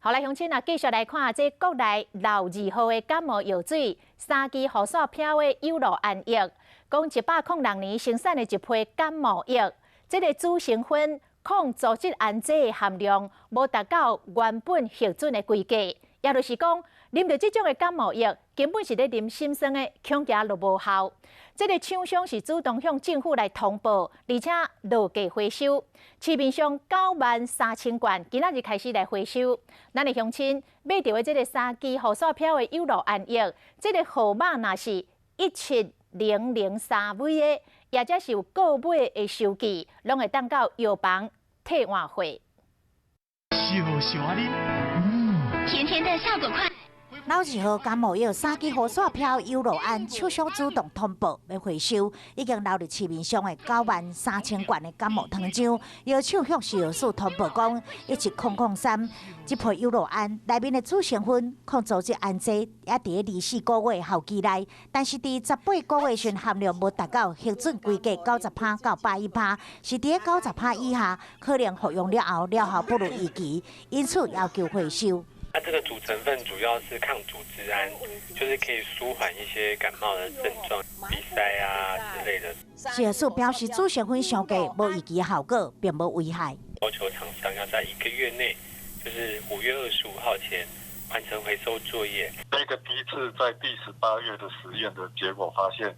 好來，鄉親啊，繼續來看這國內老字號的感冒藥水，三支雨傘飄的有樂安藥，講106年生產的一批感冒藥，這个主成分抗組織胺劑的含量無達到原本核准的規格，也就是講，啉著這種的感冒藥，根本是咧啉心酸的，恐驚都無效。這个廠商是主動向政府來通報，而且落價回收。市面上9萬3千罐，今仔日開始來回收。咱的鄉親買著的這个三支雨傘飄的有樂安藥，這个號碼若是17003尾的，也者是有購買的收據，攏會當到藥房退換貨。小小啉，嗯，甜甜的效果快。老字號感冒藥三支雨傘飄有樂安，廠商主動通報欲回收，已經流佇市面上的9萬3千罐的感冒糖漿。藥廠向食藥署通報講，17003這批有樂安內面的主成分抗組織胺劑也佇24個月效期內，但是佇18個月時含量無達到核准規格90%到100%，是佇90%以下，可能服用了後療效不如預期，因此要求回收。它這個主成分主要是抗組織胺，就是可以舒緩一些感冒的症狀、鼻塞啊之類的。食藥署表示，主成分傷低，無預期效果，並無危害。要求廠商要在一個月內，就是5月25號前完成回收作業。這個批次在第18月的實驗的結果發現，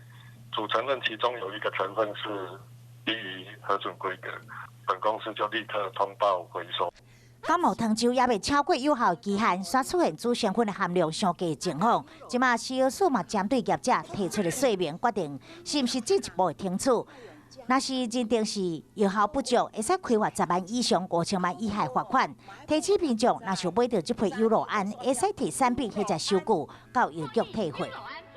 主成分其中有一個成分是低於核准規格，本公司就立刻通報回收。感冒糖漿猶未超過有效期限，煞出現主成分的含量傷低情況。這馬食藥署嘛針對業者提出的說明，決定是毋是進一步的懲處。若是認定是藥效不足，會使開罰10萬以上5000萬以下罰款。提醒民眾，若是買著這批有樂安，會使提產品或者收據到藥局退貨。